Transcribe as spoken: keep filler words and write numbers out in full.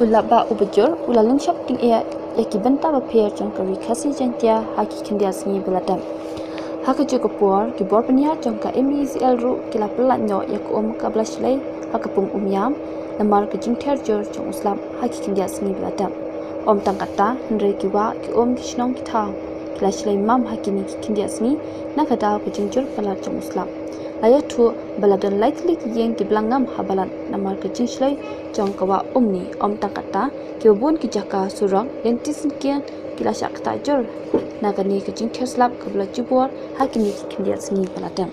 U Lahbah uba jur u la lynshop tyngeh ïa ki bynta bapher jong ka Ri Khasi Jaiñtia ha ki khyndiat sngi ba la dep. Ha kajuh ka por, ki bor pynïaid jong ka M E E C L ruh ki la pyllait noh ïa ka um kaba la shlei ha ka pung Umiam namar ka jingther jur jong u slap ha ki khyndiat sngi ba la dep. Ym tang katta, hynrei ki wah, ki um, ki shnong, ki thaw ki la shlei mam ha kine ki khyndiat sngi na ka daw ka jingjur palat jong u slap. La ïathuh ba la don lai tylli ki ïing kiba la ngam ha balat namar ka jingshlei jong ka wah um ne. Ym tang katta, kiba bun ki jaka surok lynti syngkien ki la shah ktah jur na kane ka jingther slap kaba la jubor ha kine ki khyndiat sngi ba la dep.